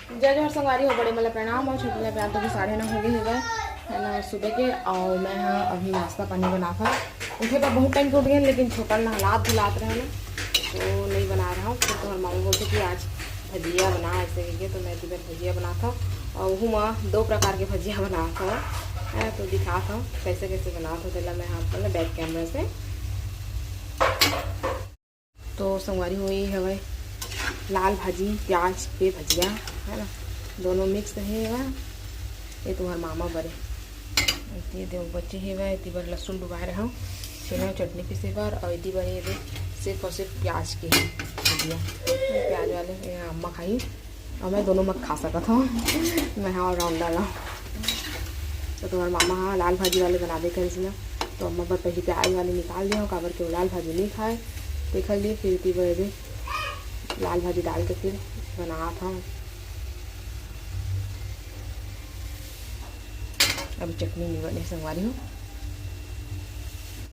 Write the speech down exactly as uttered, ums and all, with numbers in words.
जय जोहार संगवारी हो, बड़े मन ला प्रणाम और छोटे मन ला प्यार। तो अभी साढ़े नौ हो गए हवय, है ना, सुबह के। और मैं हा अभी नाश्ता पानी बनात हव। उठे बर बहुत टाइम के उठ गए, लेकिन छोटा नहलात धुलात रहे ना, तो नहीं बना रहा हूँ। फिर तुम्हारे मामा बोलते कि आज भजिया बना, ऐसे कहिके, तो मैं इधर भजिया बनात हव। और वहू मा दो प्रकार के भजिया बनात हव, है, तो दिखात हव कैसे कैसे बनात हव, तेला मैं आप मन ला बैक कैमरा से। तो संगवारी हो, ये हवय लाल भाजी, प्याज के भजिया, है ना, दोनों मिक्स हे हवय। ये तुम्हार मामा बरे, ये दे बचे हे हवय, एती बर लहसुन डुबाए रहव, छेना चटनी पीसे बर, और एती बर ये दे सिर्फ और सिर्फ प्याज के भजिया। ये प्याज वाले, ये अम्मा खाही, और मैं दोनों मत खा सकत हव। मैं हा ऑलराउंडर हव। तो तुम्हार मामा हा लाल भाजी वाले बना दे करिस ना, तो अम्मा बर पहले प्याज वाले निकाल दिया, काबर के वो लाल भाजी नहीं खाए, तेखर लिए। फिर एती बर एदे लाल भाजी डाल के फिर बनात हव। अभी चटनी नहीं बने संगवारी हो,